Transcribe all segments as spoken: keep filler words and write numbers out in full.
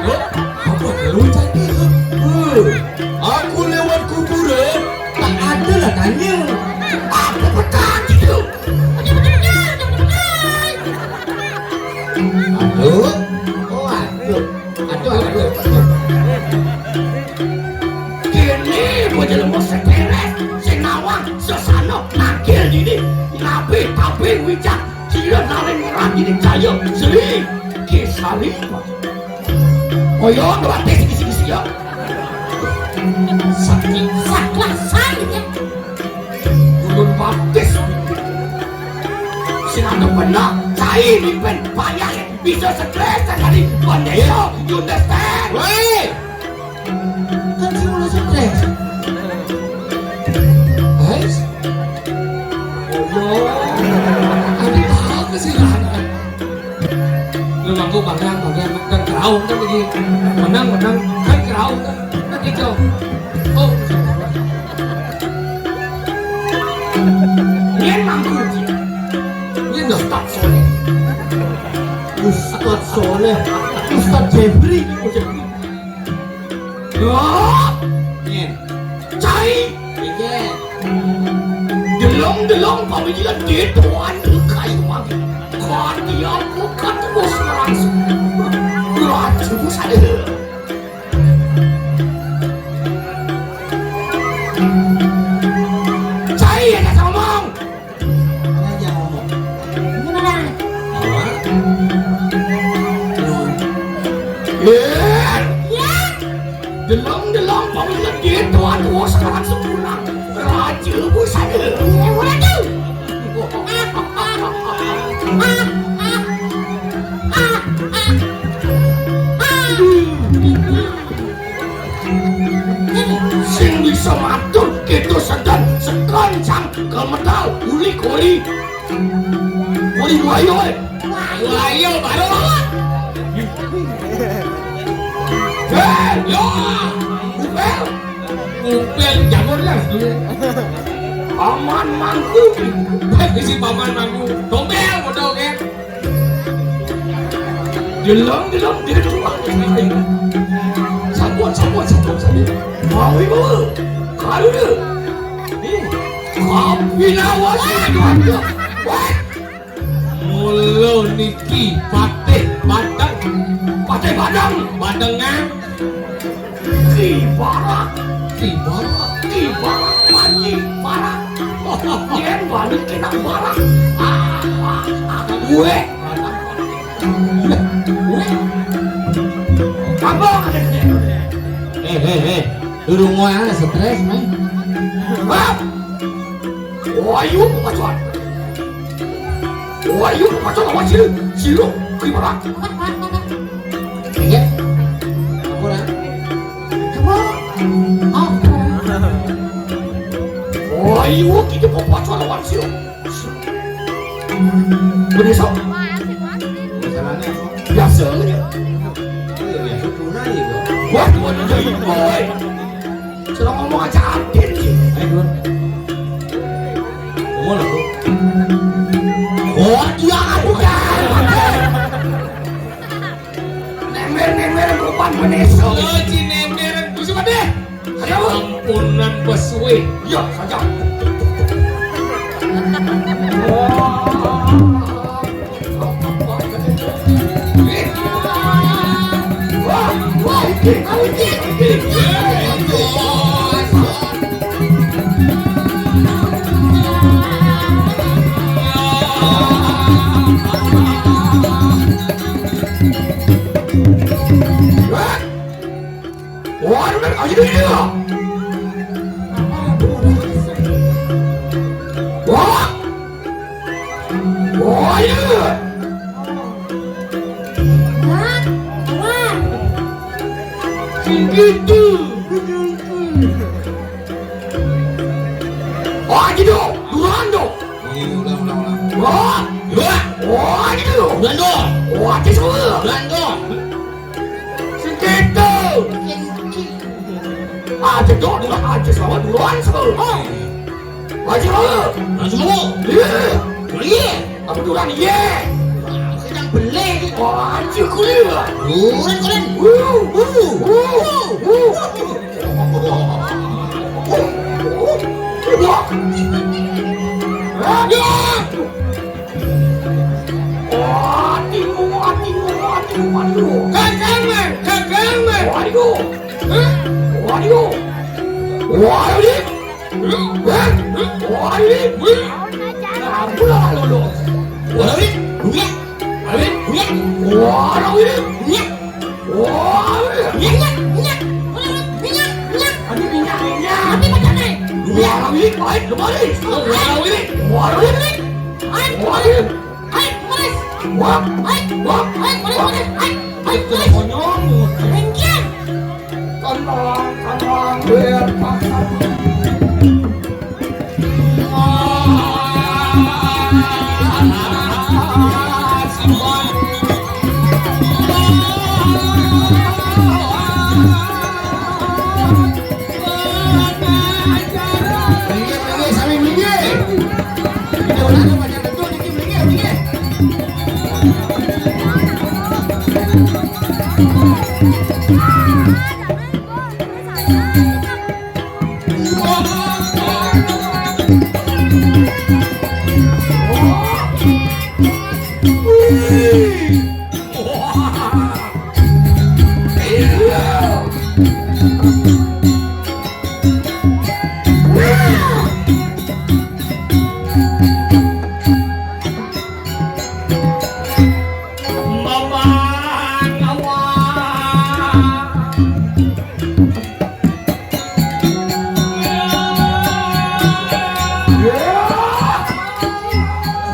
Apa perlu cari? Eh, aku lewat kuburan, tak ada lah tanya. Apa petang itu? Aduh. Oh, aduh. Aduh, aduh. Kene bocah lemah stres, sing nawang sesana nangkil dini. Nabi tabing wijak, kira naring ngerang dini jaya. Sri Kesari. Kaya ngelatih siki-siki ya. Sakit, sakit, sakit ya. Ulun baptis. Sing ada benar, cai mimpin payah bisa stres terjadi. Pandai, you understand? Woi. Kan sing ulah stres. Guys. Oh, iya. Tadi tahu ke sih lah. Lu mangku bangga, bangga, kan keraung kan lagi. Menang, menang, kan keraung kan. Kan hijau. Oh, ini mangku. Ini Ustaz Soleh. Ustaz Soleh. Ustaz Jebri. Ustaz Jebri. Loh, nyén. Cai. Iki. Delong-delong pamikiran dia tuan kayu mati. Kau dia bukan terus langsung. Raju saya. Cai ada ngomong. Aja ngomong. Gimana? Apa? Loh. Iya. Iya. Delong-delong pemilik dia tuan tua sekarang sepulang. Raja busana. Iya, waduh. Sing bisa matur kita sedang sekencang ke medal uli kuli. Woi, woi, woi. Woi, yo, baru. Eh, yo. Kupel. Kupel jamur lah. Paman mangku. Bisi paman mangku. Dompel, bodoh, kan? Delong, delong, delong. Sampun, sampun, sampun, sampun. Mau ibu. Kalu dia. Ih, kopi lawas. Wah. Mula niki Patih Badang. Patih Badang. Badengan. Ki Barak. Ki Barak. Ki Barak. Panji Barak. Yén balik kena Barak. Ah, ah, ah. Gue. Gue. Apa? Eh, eh, eh. Durung ngoyang stres, Mang. Hah? Wah, yuk, Pak Tuan. Wah, yuk, Pak Tuan, awas, silu, silu, gimana? Iya. Apa, Ran? Apa? Oh. Wah, yuk, kita mau Pak Tuan, awas, silu. Bener, sok. Masalahnya apa? Biasa aja. Oh, ya, biasa, tunai, ya, Bang. Waduh, waduh, jadi boy. Sudah ngomong aja adin sih. Ayo, Bang. Ngomong lah, Bang. Oh, dia kan udah. Nemer-nemer, bukan beneso. Oh, si nemer. Bisa, Pak, deh. Ayo. Ampunan besuwe. Iya saja. Wah, bener, ayo dulu. Wah. Wah, iya. Hah? Apa? Sing gitu. Oh, gitu. Duran dong. Iya, ulang, ulang, ulang. Wah. Wah. Wah, gitu. Duran dong. Wah, gitu. Duran dong. Sing gitu. Aja dong, duluan aja sama duluan sama. Oh. Aja lu. Langsung lu. Iya. Iya. Apa duluan iya? Wah, sedang Belek. Wah, anjir kulit. Kurang, kurang. Wuh, wuh, wuh, wuh. Wah. Aduh. Wah, timu, wah, timu, wah, timu, wah, timu. Gagang, Mas. Gagang, Mas. Waduh. Hah? Waduh. Waduh. Hah? Waduh. Nah, pula lalu. Waduh. Dunia. Waduh. Dunia. Waduh. Dunia. Waduh. Minyak, minyak. Minyak, minyak. Aduh, minyak, minyak. Tapi macam ni. Waduh. Baik, kembali. Waduh. Waduh. Hai, kemarin. Hai, kemarin. Wah, hai, wah, hai, kemarin, kemarin. Hai, hai, kemarin. Konyol. Minggir. Tenang, tenang, biar paksa. Minggir, minggir, saling minggir. Ini orang ada macam betul, minggir, minggir, minggir.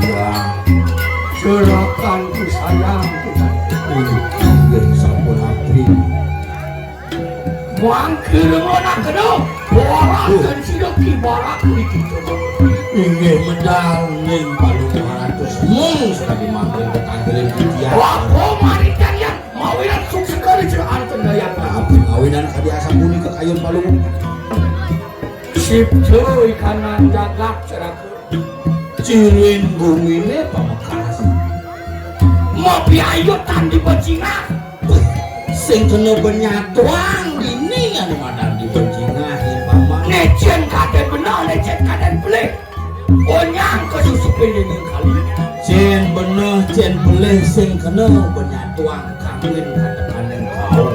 Ya, serahkan ku sayang. Ini sampun abdi. Mangke lengon kena, borakan sida ki barak iki. Inggih medal ning Palungguh Ratu Semung sakadi mangke tetanggiling titiang. Wah, kok marikan yang mawinan sukses kali ceraan kendayat. Tapi mawinan kadi asam buni kekayun Palungguh. Sip cuy kanan jagat ceraka. Cirin gumine Pamekasan. Mabiayutan di bejingah. Sing kena benyatuang dini anu madan di bejingah, ya, Paman. Necen kaden bener, necen kaden pelih. Onyang ke susu pilih kali. Cen bener, cen pelih, sing kena benyatuang kawin katekaning kau.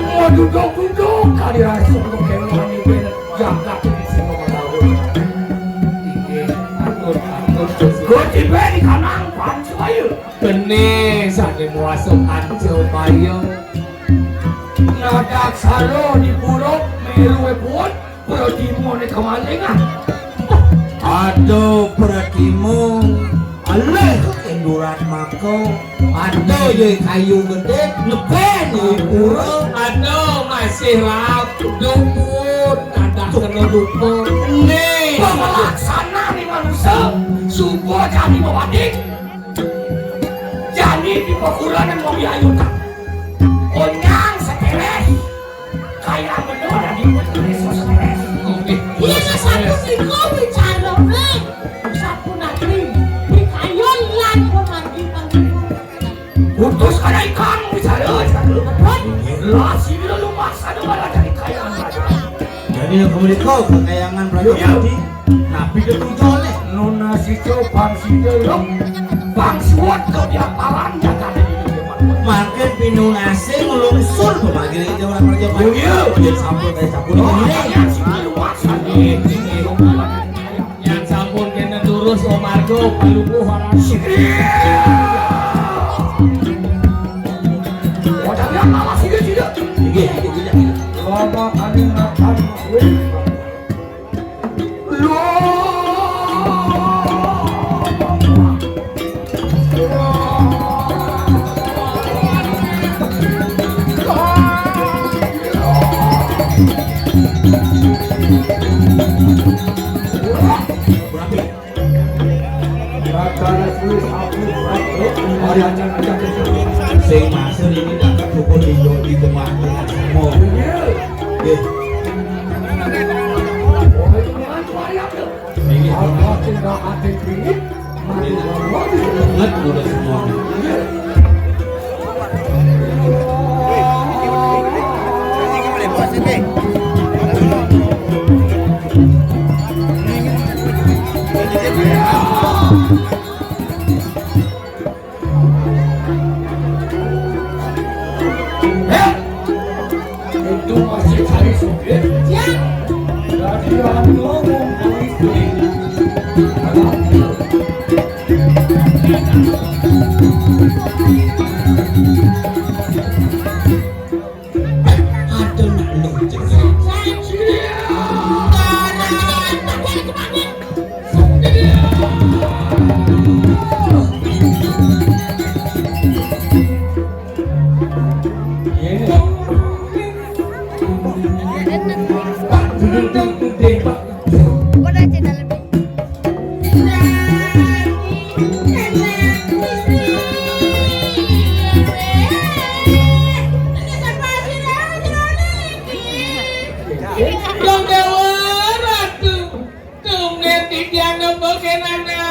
Mau duduk-duduk kali rasuk untuk kewani jagat di sini. Inggih, atur, atur, atur. Kok tiba di kanang pancu ayo. Kene sane muasa panca baya. Nadak salo di buruk melu pun, pertimune kemalingan. Ada pertimu, alih induran maka, ada ye kayu gede, ngepen ye pura. Ada masih rap, dupun, nadak kena dupa. Nih. Pemelaksana ni manusia, subuh jadi mewati. Jani di pekulan yang mau diayukan. Onyang stres. Kaya bener di stres. Iya, nah, satu siko bicara, Bang. Sapu nagri. Di kayun lan pemargi panggung. Putus kada ikang bicara, cakap. Lah, sini lu maksa ada malah dari kayang. Jadi, yang kembali kau ke kayangan Praja Putih. Napi dia tujuh oleh? Nuna sico pang sida lo. Pang suat kau dia paran jaga di dunia. Makin pinung asing lungsur pemagil itu orang kerja. Iya, iya. Sampun, eh, sampun. Oh, ini. Yang sini lu maksa nih. Yang sampun kena terus, oh, Margo, Paluku, orang. Iya. Oh, tapi yang malah sini, sini. Iya, iya, iya, iya. Lama kali makan, weh. Sing masuk ini dapat hukum di, di tengah-tengah semua. Nggih. Ini apa? Ingat udah semua. Siap. Dadi anu wong kuwi kuwi. Aduh, nak lu jeneng. Dong Dewa Ratu. Tunggen titiang nembe kenana,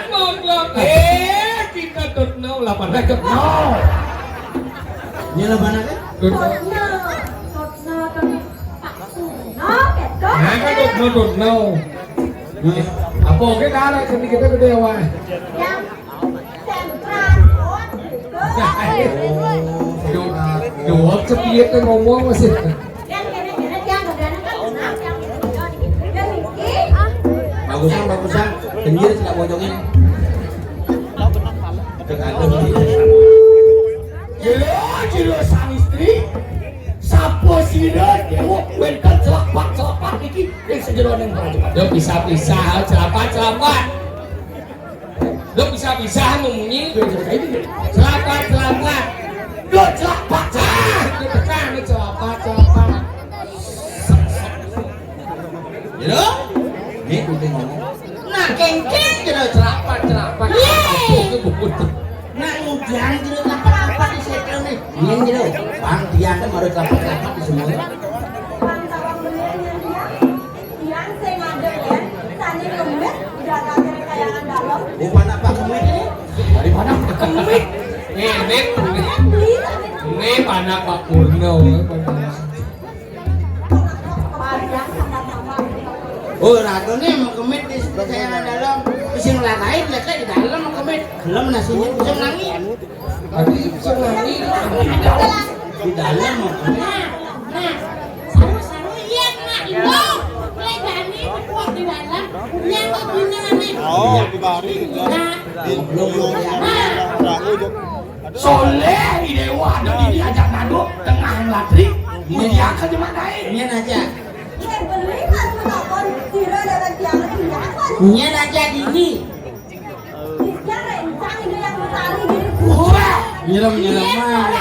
monggo. Eh, kita tutno, lapan reket no. Ini lapan reket? Tutno. Tutno, tutno, tapi Pak Suno, gitu. Nah, kan tutno, tutno. Nah, apa oke, darah sini kita gede, wah. Yang sentral, oh, gitu. Jawab sepiye tuh ngomong masih. Bagusan, bagusan. Kenyir tidak bojongin. Jero, jero sang istri. Sapa sira dewa wonten celapak-celapak iki ing sejeroning kerajaan. Yo, bisa-bisa, celapak-celapak. Lo bisa-bisa memunyi. Selamat, selamat. Lo celapak, celapak. Lo tekan, lo celapak, celapak. Lo? Ini kudu ngomong. Nah, kengkeng, jero celapak, celapak. Yeay. Apa itu buku tuh? Nah, ngudian jero celapak, celapak di setel nih. Ini jero. Bang, dia kan baru celapak, celapak di semua. Yang sing ngadeg, ya, sane kemit, jagate kayangan dalem. Bukan apa kemit ini? Dari mana kemit? Ini, ini, ini mana Pak Purno? Oh, ratu nih mau kemit di kayangan dalem. Sing lain, lihat di dalem mau kemit. Belum nasinya, bisa nangis. Tadi bisa nangis. Di dalam. Nah, nah, saru-saru iya, Mak. Itu, mulai Dani, kuat di dalam. Iya, kok gini, Mak. Oh, di bari. Nah. Belum, belum, ya. Nah. Soleh, di dewa, ada di diajak nado, tengah latri, mulia ke jemaah naik. Ini aja. Iya, beli, Mas, menakon, kira ada lagi yang lebih, ya, Mas? Ini aja, Dini. Wah, nyerem, nyerem, Mah.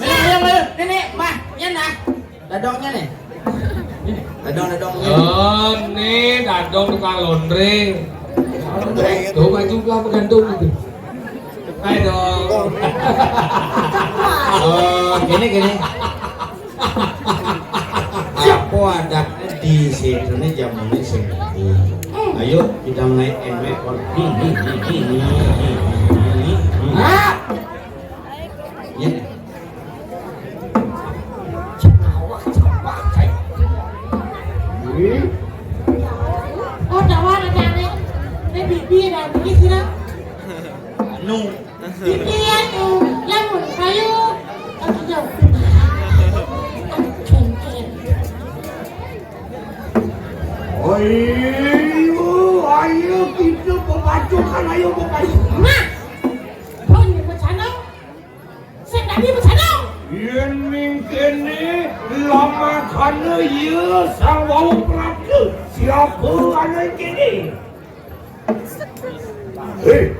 Ayo, ayo, ayo. Nih, nih, Mah. Nyana. Dadongnya nih. Dadong, dadongnya. Oh, nih, dadong tukang laundry. Tuh, baju pelah bergantung itu. Ayo dong. Oh, gini, gini. Apa adat di situ nih jamunya sing. Ayo kita naik emek kon. Hmm, hmm, hmm, hmm, hmm, hmm, hmm, hmm. Ah! Ya. Oh, dawar ada nih. Ini bibi dan ini sih. Anu. Iki anu, lamun ayo, aku jauh. Ayo, ayo kita pemacukan, ayo pemacukan. Nah, pun becanang, sing tadi becanang. Yen ning kene lamakane ya sang wau prapta. Siapa ana kene? Hei.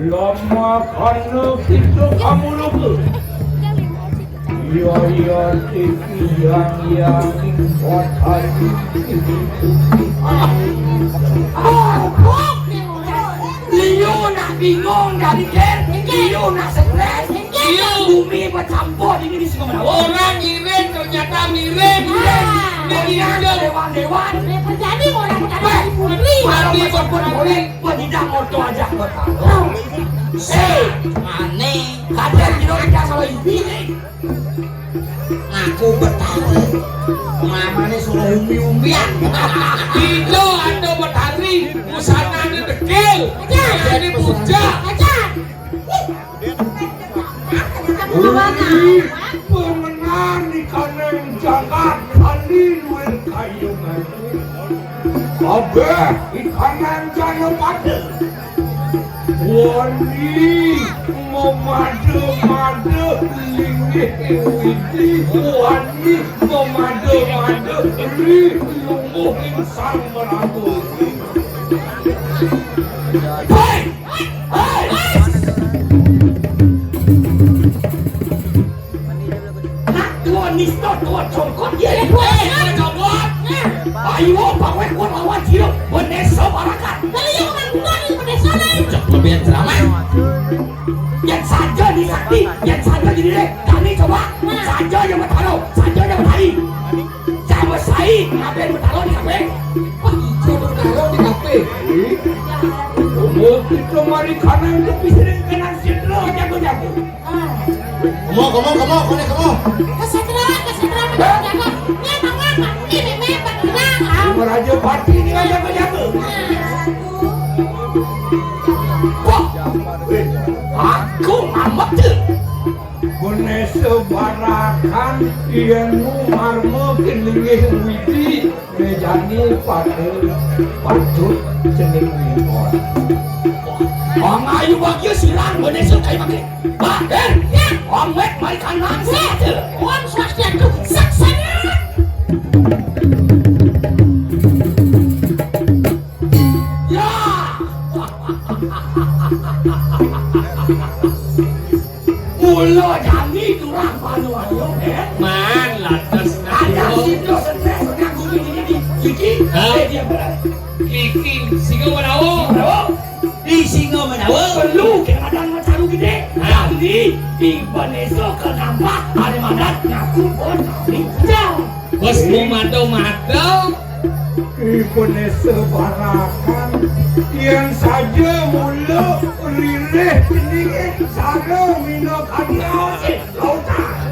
Lamakane kita kamu lupa. Iya, iya, tiki yang, yang, kotai. Liu nak bingung dari ker, liu nak stres, liu bumi bercampur ini di Singapura. Orang ngiring ternyata miring. Nah, ternyata dewan-dewan. Terjadi orang terjadi putri. Mati berpura-pura. Gua tidak mau tuh aja gua tahu. Eh, aneh. Kadang kita tidak salah ini. Ngaku Betari. Mamane suruh umbi-umbian. Dino ada Betari, busanane dekil. Jadi bujang. Ui, pemenang di kaneng. Tangkat kali luwih kayu mati. Kabeh ikanan jaya pada. Wani memada-mada linggih widi. Wani memada-mada ri lungguhing sang maraga. Hei! Hei! Nak tua nista, tua congkot, ya, ya, tua. Eh, tua congkot. Ayo, pawai kuat lawan dia. Benesa barakan. Kalau yang nonton ini benesa lain. Cek lebihan ceramah. Yang saja di sakti, yang saja di diri. Kami coba. Saja yang bertaruh, saja yang bertaruh. Sama sai, ngapain bertaruh di kafe? Wah, ijo bertaruh di kafe. Umur kita mari kanan, tapi sering kanan sidro, jago-jago. Kemo, kemo, kemo, kone kemo. Kesetrum, kesetrum, kesetrum. Ini memang, ini memang, ini memang. Meraja pati ni aja bejaga. Wah, eh, aku amat je. Benesa barakan, yén nu marma ké linggih widi, mejani pada patut cening lingkon. Wong ayu bagia silang benesa kai maké. Bah, eh, ya, Om Wet mari kanang sih. Om Swastiastu, saksana. Ya. Mula jani turah panu ayo, eh. Man, lantas ada ngaku. Situ stres ngaku gini, gini. Kiki, hah? Eh, dia berat. Kiki, singa menawa. Menawa. Di singa menawa. Perlu ke madan macaru gede. Hah? Tapi di Vanessa ke nampak ada madan ngaku pun tapi jauh. Bos, eh, mau mado-mado. Ipun sebarakan, yang saja mula rilih ini cara mina karya si lautan.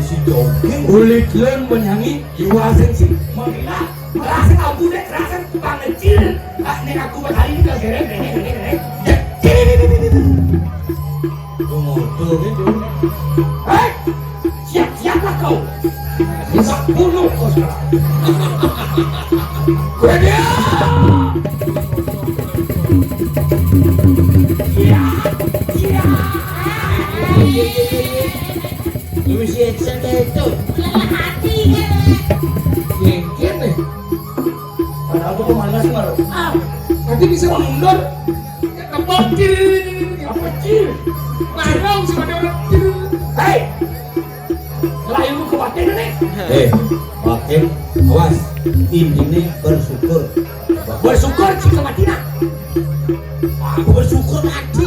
Si jogging. Ulit len menyanyi, jiwa sensi. Mengilah, merasa aku dek, rasa pangecil. Ah, nek aku berkali ini gereng, gereng, gereng, gereng. Ngodo gitu. Hei, siap-siaplah kau. Bisa bunuh kau sekarang. Gue dia. Iya, iya. Lu si action itu. Lelah hati ya. Mungkin nih. Padahal aku tuh malas baru. Ah, nanti bisa mundur. Kebakir. Apa cil? Marung sih pada orang cil. Hei, lain lu kebakir nih. Eh, batin, awas. Intinya bersyukur. Bersyukur sih kematian. Aku bersyukur mati.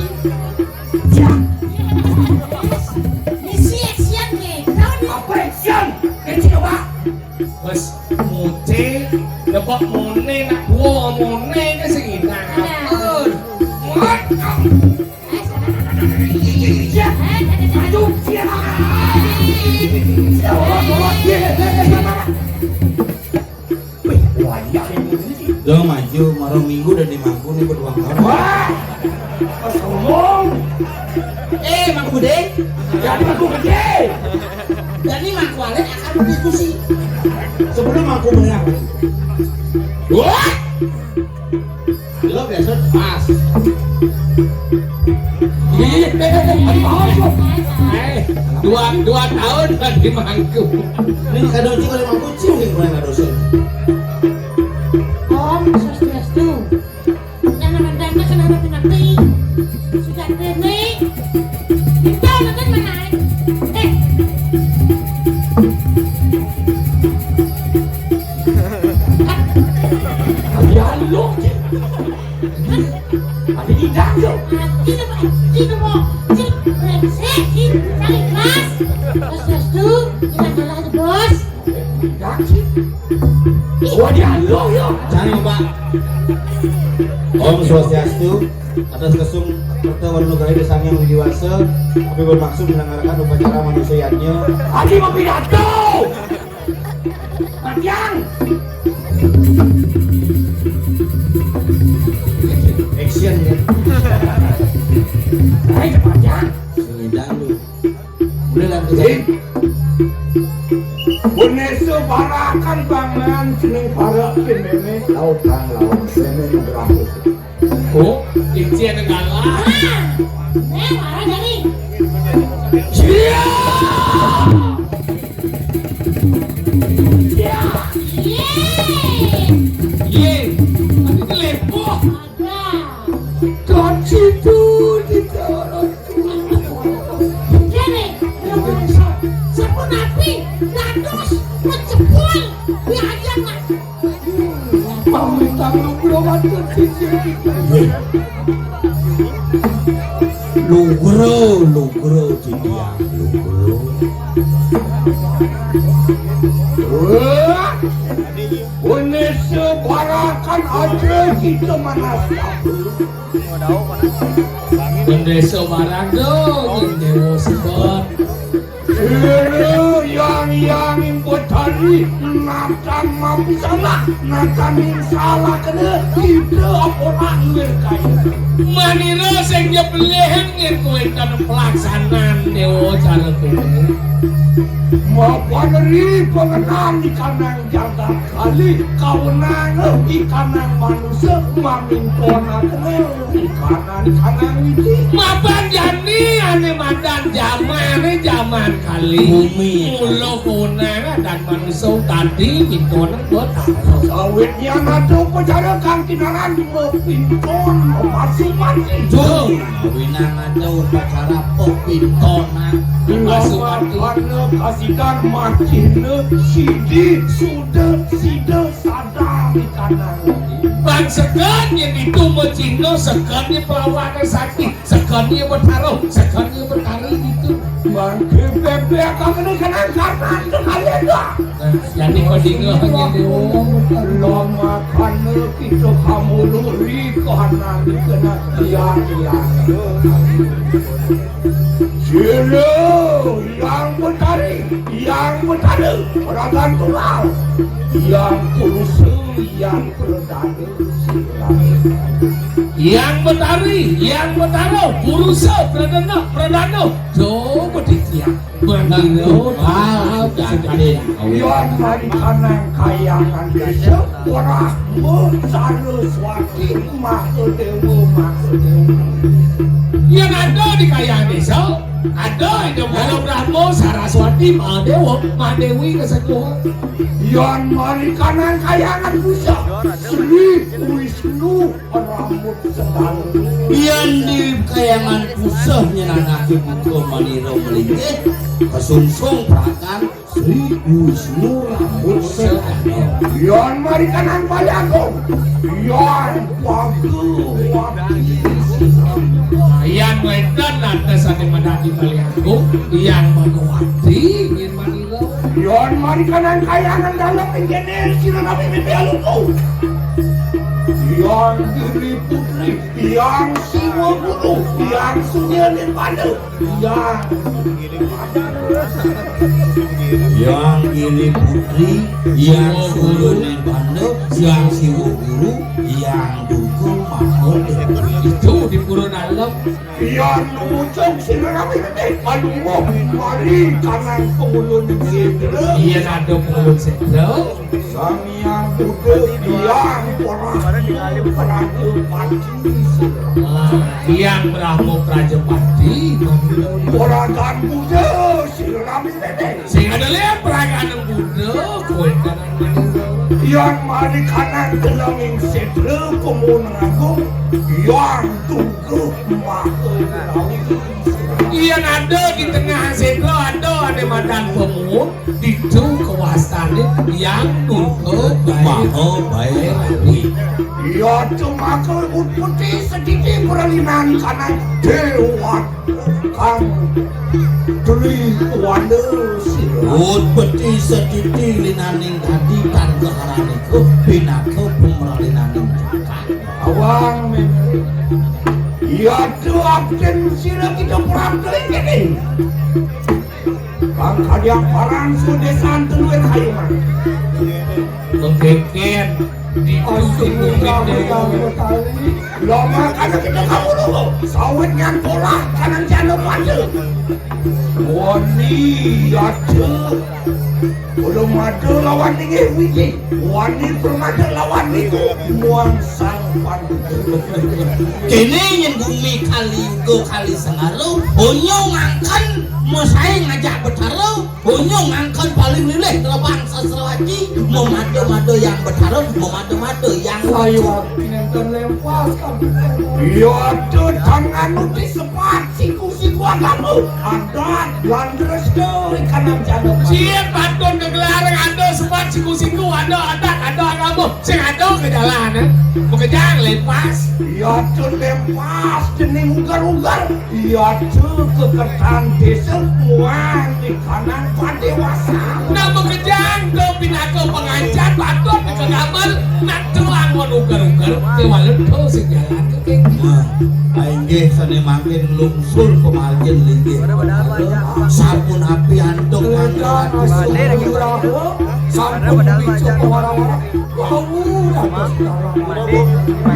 Ya. Misi action nih. Tahu nih. Apa action? Kecil coba. Wes mucing, debak mone, nak dua mone ke sing enak. Nah. Ampun. Mot. Iya. Aduh, iya. Ya Allah, Allah, iya, iya, iya, iya. Wih, wayah ini. Udah maju, marung minggu dan di mangku nih, berduang tahun. Wah. Pas ngomong. Eh, Mangku Gede. Jadi Mangku Gede. Jadi Mangku Alit akan berdiskusi. Sebelum Mangku mendengar. Wah. Lo biasa pas. Iya, iya, iya, iya, iya, iya, iya. Eh, dua, dua tahun kan di Mangku. Ini kado juga lima kucing yang paling kado sih. Om Swastiastu. Yang namanya kenapa nanti? Sudah ini. Kita nonton mana? Eh. Ya lo. Ada di dalam. Kita mau, kita mau. Cik, brengsek, cik, cari kelas. Terus, terus tuh, kita kalah tuh, bos. Jangan, Pak. Om Swastiastu, atas kesung Kerta Warna Nugraha Sang Hyang Widi Wasa, kami bermaksud menyelenggarakan upacara manusia yadnya. Adi mau pidato. Panjang. Action ya. Hai, panjang. Sini dulu. Udah lah, kita. Bonesa barakan pangan jeneng para kénéné lautang laut kéné ngebrahu. Oh, icén galak. Né marah dari. Sia! Sia! Yé! Yé! Tadi kelepoh. Ada. Don situ di dalam. Kene, sampun api, dados, ngejebol, diayam, Mas. Pamitan lugra wonten sisir kita. Lugra, lugra, titiang lugra. Wah, Bonesa barakan aja kita manas. Bendésa marang dong, Déwa Sebet. Sira yang yang betari natan mapisalah, natan salah kena kita aponak luwih kaya. Manira sing nyebelih ngir kowe tan pelaksanan Déwa cara kowe. Mapan ri pengenan di kanang jagat kali kawenang ikanang manusa mamintonakne ikanang kanang wiji. Mapan jani ane madan jamane jaman kali. Bumi. Mula kawenang dan manusa tadi mintonang betara. Sawit yen ada upacara kang kinaran mepinton mepasupati. Jung. Kawenang ada upacara pepintonan mepasupati. Lama kana kasidan macihna sidi suda sida sadar di kanang. Bang segan yen itu mecihna segan yen pelawane sakti, segan yen betara, segan yen betara gitu. Mangke bebek kang ini kena karena itu kalian dah. Nah, jadi padinga hanya dewa. Lama kana kita kamulu ri kahanan kena iya iya. Sira yang betari, yang betara, ragan tunggal, yang purusa, yang perdana, sira. Yang betari, yang betara, purusa, perdana, perdana, coba ditiang. Begitu, ah, jadi. Yang mari kanang kayangan desa, ora mo saraswati. Mahadewa, Mahadewa. Yen ada di kayang desa, ada Ida Bala Brahma, Saraswati, Mahadewa, Mahadewi kesepuh. Yan mari kanang kayangan puseh, Sri Wisnu rambut sedang. Yen di kayangan puseh nyenanake buka manira melinggih, kesungsung prakan Sri Wisnu rambut sedana. Yan mari kanang Bali Agung. Yan Bhagawati. Yan wénten nate sane menadi Bali Agung, Yan Bhagawati, nggih manira. Yan mari kanang kayangan dalem ing kene sira nami mimpi aluku. Yan Giri Putri, Yan Siwa Guru, Yan Surya Nirbana. Yang Yang Giri Putri, Yang Sulu Nirbanda, Yang Siwa Guru, Yang Durga Maha Dewi. Itu di Purun Alam. Yang Mucung Sirami Gede, Palungguh, mari kanang pengulun Sindra. Iya, ada pengulun Sindra. Sang Hyang Buddha, Hyang Brahma, Prajapati, Sira. Ah, Hyang Brahma Prajapati, Perakan Buddha, Sira Nabi Bebe. Sing ada lihat Perakan Buddha, kowe kanan mana? Hyang Mari Kanan Gelanging Sedra, Pemun Agung, Hyang Tungku, Maha Rawi. Iya, ada di tengah sedra, ada, ada madan pemun. Ditu kewastane Yang Durga Maha Bairawi. Ya cumaka utpeti sedidi pralinan kanang dewa kang duli wanda sira. Utpeti sedidi linaning dadi tan kaharane ku pinaka pumralinaning jagat. Awang mimpi. Ya tu abden sira kita prapta ing kene. Kang kadiang parang sudesan teluwih kayungan. Mengkeken di Astagfirullah, ya Allah, tali. Lah, makanya kita kamu dulu. Sawit nyan polah, kanan jana pada. Wani, ada. Belum ada lawan ini, Widi. Wani belum ada lawan itu. Muang sang pandu. Kene yen gumi kali go kali sengaro, onyo ngangken mesai ngajak betaro, onyo ngangken paling lilih terbang sasrawaji, memado-mado yang betaro, memado-mado yang Saya pinenten lempas kabeh. Iya, tuh, tangan uti sepat, siku-siku agama. Adat, lan restu, ikanan jana. Siap, patun kegelar, ada sepat, siku-siku, ada adat, ada agama. Sing ada ke jalan, eh. Makejang lempas. Iya, tuh, lempas, dening ugar-ugar. Iya, tuh, keketan desa, muang, ikanan padewasa. Nah, makejang, tuh, pinaka pengancan, patun, kegamel, nak terang, wan ugar-ugar, kewalen, tuh, sing jalan. Nah, inggih sane mangkin lungsur pamargin linggih. Sampun api antuk mangga. Sampun bicu wara-wara. Wau dados dalang.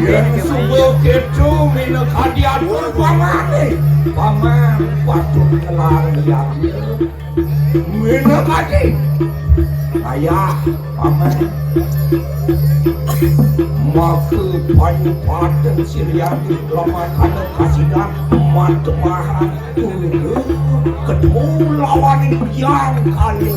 Yen suba keto minakadi atur pamane, paman patut kelar liang. Minakadi. Ayah, paman. Maka panyupaten Siriadi lamakana kasidan matemahan tulu ketemu lawan yang kaya.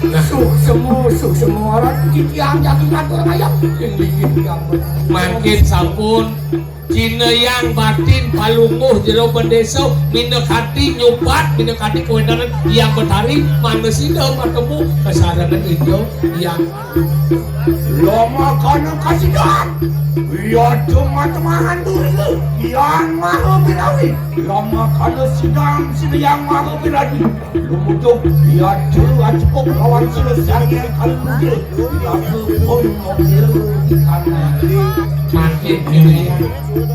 Nah. Suksema, suksema, orang titiang jagi ngatur ayam. Yang dingin yang benar. Mangkin sampun Cinayang batin palungguh jero bendesa, minakadi nyubat, minakadi kawentenan Hyang Betari, mangda sida matemu kasarengan Ida Hyang. Lamakana kasidan, iya cuma temahan duri, Hyang Maha Birawi. Lamakana sidang, sida Hyang Maha Birawi. Lumutuk, iya tu acupuk lawan sila sarian kalundra. Lagu pun mobil di kanan. Makin ini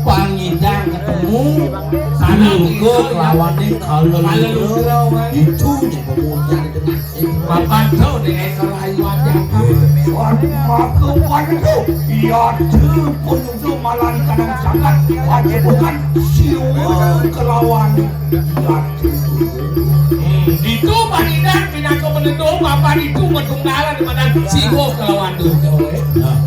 pangidang ketemu. Sana minggu kelawaning kalundra. Itu nih pemuda di tengah. Papan tu deh, kalau ayu aja. Wan maka wan tu. Iya tu pun itu malah kadang sangat. Wajib bukan siwa kelawan. Hmm, ditu panidan pinaka penentu, papan ditu matunggalan di madan Siwa kelawan Durga, eh. Nah.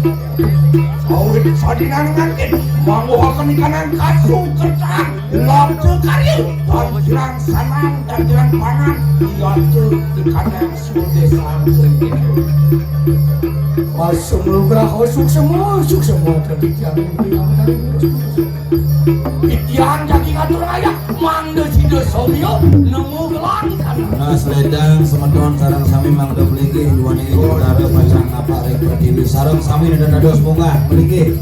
Awit sadinangan kin, mangguhaken ikanan kasu kertaan, labda karya, tanjrang sanan, tanjrang pangan, yata ikanan sudesan. Asung lugraha suksema, suksema, tradikyang. Titiang jagi ngatur ayah, mangda sida somya nemu gelang ikan. Nah, sledang semeton sareng sami mangda mlinggih, duaning Ida Betara pacang napak ring pertiwi. Sareng sami neda dados munggah mlinggih.